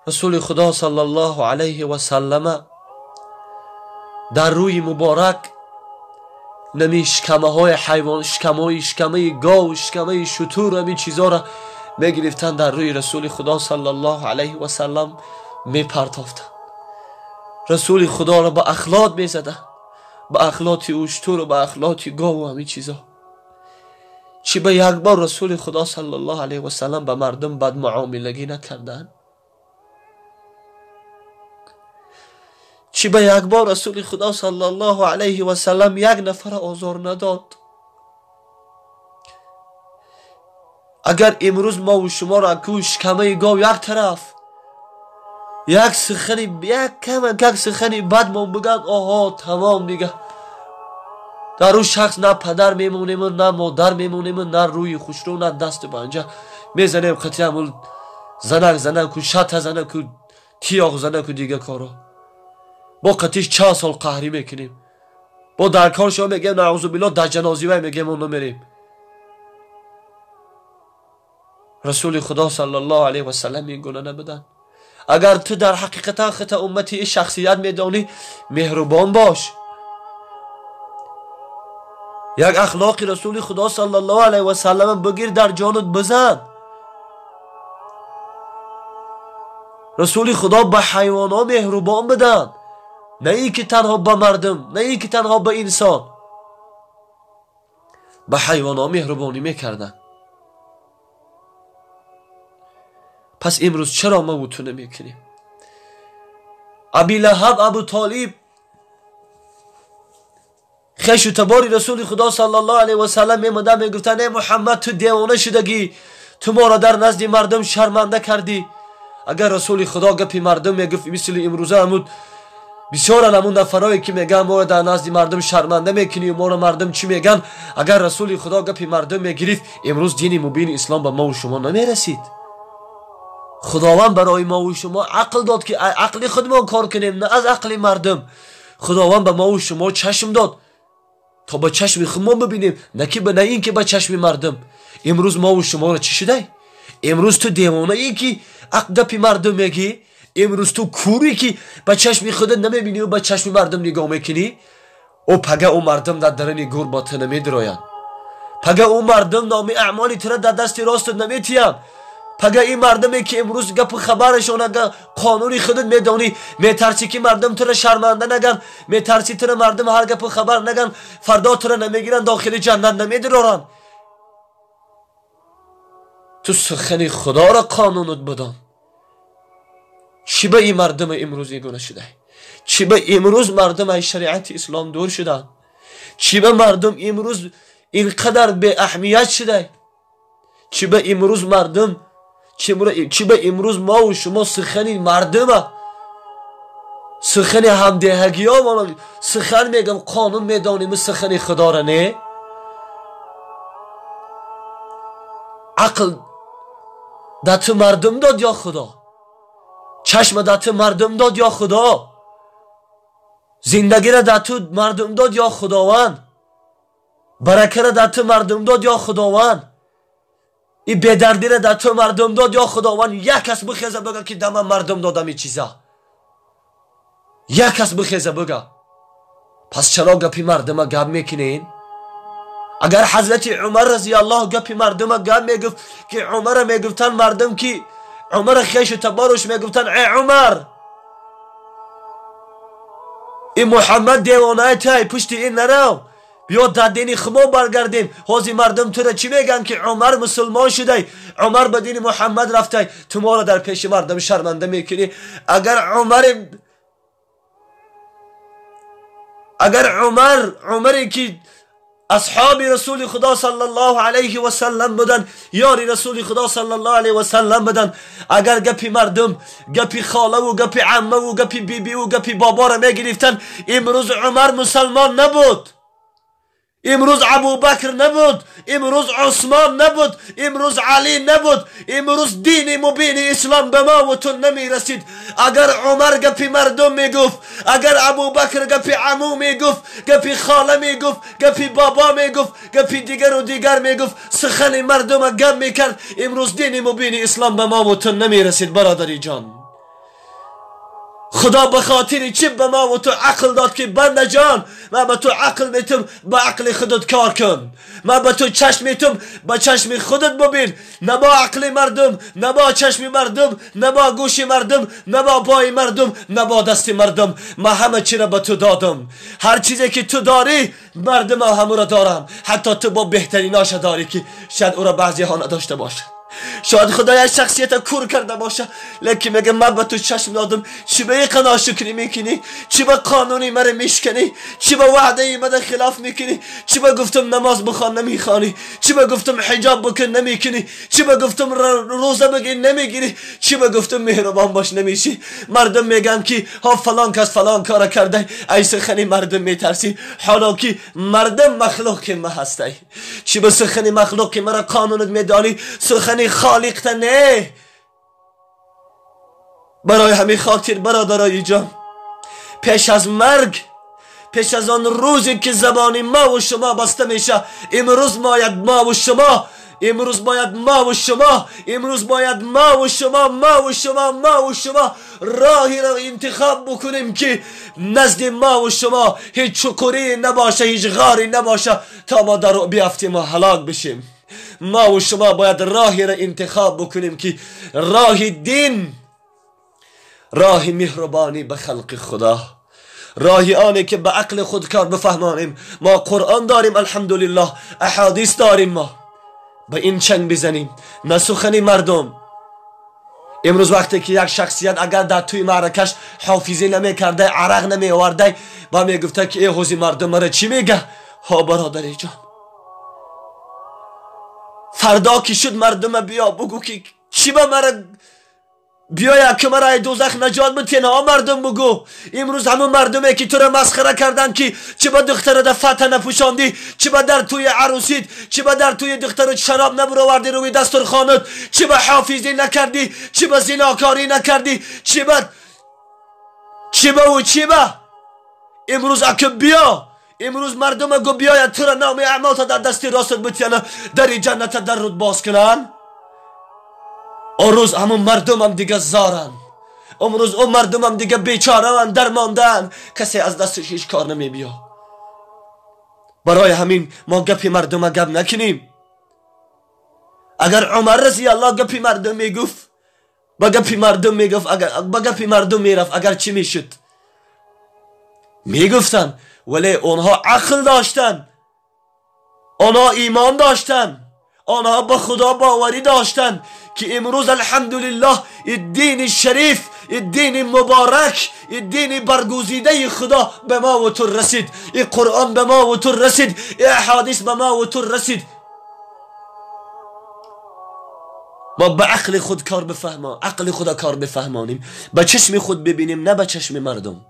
Расули Худо саллаллоҳу алайҳи васаллама дар рӯи муборак нами шикамаҳои ҳайвон, шикамҳои шикамаи гов, шикамаи шутур, ҳамин чизҳоро мегирифтанд, дар рӯи Расули Худо саллаллоҳу алайҳи васаллам мепартофтанд. Расули Худоро ба ахлот мезаданд, ба ахлоти уштуру ба ахлоти гову ҳамин чизҳо. Чӣ ба як бор Расули Худо саллаллоҳу алайҳи васаллам ба мардум бадмуомилагӣ накарданд? Чӣ ба як бор Расули Худо саллаллоҳу алайҳи васаллам як нафара озор надод? Агар имрӯз мову шуморо ку шикамаи гов як тараф, як сухани, як камакак сухани бад мо бигӯянд, оҳо, тамом дига. Дар ӯ шахс на падар мемонему, на модар мемонему, на рӯи хушрӯ, на дасту панҷа мезанем, қатъи ҳамун занак занаку, шата занаку, тиёқ занаку, дига коро. Бо қатиш чанд сол қаҳрӣ мекунем. Бо дар кор шумо мегӯем, наъузубиллоҳ, дар ҷанозивай мегӯем, мо намерем. Расули Худо саллаллоҳу алайҳи васаллам ин гуна набуданд. Агар ту дар ҳақиқатан хита уммати ин шахсият медонӣ, меҳрубон бош. Як ахлоқи Расули Худо саллаллоҳу алайҳи васаллам бигир, дар ҷонут бизан. Расули Худо ба ҳайвонҳо меҳрубон буданд, на ин ки танҳо ба мардум, на ин ки танҳо ба инсон, ба ҳайвонҳо меҳрубонӣ мекарданд. Пас имрӯз чаро мо ту намекунем? Аби Лаҳаб, Абу Толиб, хешу табори Расули Худо саллаллоҳу алайҳи васаллам мемонданд, мегуфтанд: э Муҳаммад, ту девона шудагӣ, ту моро дар назди мардум шарманда кардӣ. Агар Расули Худо гапи мардум мегуфт, мисли имрӯза ҳамун бисёран ҳамун нафарое ки мегӯянд моро дар назди мардум шарманда мекунӣ, моро мардум чӣ мегӯянд, агар Расули Худо гапи мардум мегирифт, имрӯз дини мубини ислом ба мову шумо намерасид. Худованд барои мову шумо ақл дод ки ақли худмон кор кунем, на аз ақли мардум. Худованд ба мову шумо чашм дод то ба чашми худмон бибинем, на ин ки ба чашми мардум. Имрӯз мову шуморо чӣ шудай? Имрӯз ту девонаӣ ки гапи мардум мегӣ? Имрӯз ту курӣ ки ба чашми худат намебиниву ба чашми мардум нигоҳ мекунӣ? О пага ӯ мардум дар дарани гур бо ту намедироянд. Пага ӯ мардум номи аъмоли тура дар дасти ростат наметиҳанд. Пага ин мардуме ки имрӯз гапу хабарашон қонуни худат медонӣ, метарсӣ ки мардум тура шарманда наган, метарсӣ тура мардум ҳар гапу хабар наган, фардо тура намегиранд, дохили ҷаннат намедироранд. Ту сухани Худоро қонунат бидон. Чӣ ба ин мардуми имрӯз ин гуна шудай? Чӣ ба имрӯз мардум аз шариати ислом дур шуданд? Чӣ ба мардум имрӯз ин қадар беаҳамият шудай? Чӣ ба имрӯз мардум, чӣ ба имрӯз мову шумо сухани мардума, сухани ҳамдеҳагиҳо сухан мегӯям, қонун медонем, сухани Худоро не? Ақл дар ту мардум дод ё Худо? Чашма дар ту мардум дод ё Худо? Зиндагиро дар ту мардум дод ё Худованд? Баракаро дар ту мардум дод ё Худованд? И бедардиро дар ту мардум дод ё Худованд? Як кас бихеза бигӯ ки дар ман мардум додам ин чиза. Як кас бихеза бигӯ. Пас чаро гапи мардума гап мекунед? Агар ҳазрати Умар разияллоҳ гапи мардума гап мегуфт, ки Умара мегуфтанд мардум, ки Умара хешу таборуш мегуфтанд: э Умар, ин Муҳаммад девонаи тай, пушти ин нарав, биё дар дини хумо баргардем. Ҳозир мардум тура чӣ мегӯянд ки Умар мусулмон шудай, Умар ба дини Муҳаммад рафтай, ту моро дар пеши мардум шарманда мекунӣ. Агар Умар, Умаре ки асҳоби Расули Худо саллаллоҳу алайҳи васаллам буданд, ёри Расули Худо саллаллоҳу алайҳи васаллам буданд, агар гапи мардум, гапи холаву гапи аммаву гапи бибиву гапи боборо мегирифтанд, имрӯз Умар мусалмон набуд, имрӯз Абубакр набуд, имрӯз Усмон набуд, имрӯз Алӣ набуд, имрӯз дини мубини ислом ба мо ва ту намерасид. Агар Умар гапи мардум мегуфт, агар Абубакр гапи аму мегуфт, гапи хола мегуфт, гапи бобо мегуфт, гапи дигару дигар мегуфт, сухани мардума гап мекард, имрӯз дини мубини ислом ба мо ва ту намерасид. Бародари ҷон, خدا به خاطر چی به ما و تو عقل داد که بنده جان، من به تو عقل میتم، به عقل خودت کار کن. من به تو چشم میتم، به چشم خودت ببین، نه با عقل مردم، نه با چشم مردم، نه با گوش مردم، نه با پای مردم، نه با دست مردم. من همه چی را به تو دادم. هر چیزی که تو داری مردم هم را دارن، حتی تو با بهتریناش داری که شاید او را بعضی ها نداشته باشه. شاید خدای شخصیت کور کرده باشه، لیکن میگه من به تو چشم دادم، چی به یک ناشکری میکنی، چی به قانونی مرا میشکنی، چی به وعده من خلاف میکنی، چی به گفتم نماز بخوان نمیخوانی، چی به گفتم حجاب بکن نمیکنی، چی به گفتم روزه بگیر نمیگیری، چی به گفتم مهربان باش نمیشی. مردم میگن که ها فلان کس فلان کار کرده، ای سخنی مردم میترسی، حالا که مردم مخلوق ما هستی، چی به سخنی مخلوق مرا قانونت میدانی، سخنی خالق نه. برای همین خاطر برادرای جان، پیش از مرگ، پیش از آن روزی که زبان ما و شما بسته میشه، امروز باید ما و شما، امروز باید ما و شما، امروز باید ما و شما، ما و شما، ما و شما راهی را انتخاب بکنیم که نزد ما و شما هیچ چکری نباشه، هیچ غاری نباشه تا ما در بیافتیم و هلاک بشیم. ما و شما باید راهی را انتخاب بکنیم که راه دین، راه مهربانی به خلق خدا، راهی آنه که به عقل خود کار بفهمانیم. ما قرآن داریم الحمدلله، احادیث داریم، ما به این چنگ بزنیم، نه سخنی مردم. امروز وقتی که یک شخصیت اگر در توی معرکش حافظه نمی کرده، عرق نمی آورده، با می گفته که ای حوزی مردم مرا چی میگه؟ ها برادر جان، فردا که شد مردم بیا بگو که چی به مرا بیاید که مرا دوزخ نجات بتین. ها مردم بگو، امروز همون مردمه که تو را مسخره کردن که چی به دختر در فتح نپوشاندی، چی به در توی عروسیت، چی به در توی دختر شراب نبراوردی روی دسترخوانت، چی به حافظی نکردی، چی به زناکاری نکردی، چی به چی به و چی به. امروز اکه بیا، امروز مردم گو بیاید تو را نام اعمال تا در دستی راست بتیانه در جنت در رود باز کنن. اون روز همون مردم هم دیگه زارن، امروز اون مردم هم دیگه بیچاره درماندن، کسی از دستش هیچ کار نمی بیا. برای همین ما گپی مردم گپ نکنیم. اگر عمر رضی الله گپی مردم میگفت، با گپی مردم میگفت، اگر با گپی مردم میرفت، اگر چی میشد؟ میگفتن، ولی اونها عقل داشتن، آنها ایمان داشتن، آنها به خدا باوری داشتن که امروز الحمدلله الدین شریف، الدین مبارک، الدین برگزیده خدا به ما و تو رسید، این قرآن به ما و تو رسید، این احادیث به ما و تو رسید. ما به عقل خود کار بفهمان، عقل خدا کار بفهمانیم، به چشم خود ببینیم، نه به چشم مردم.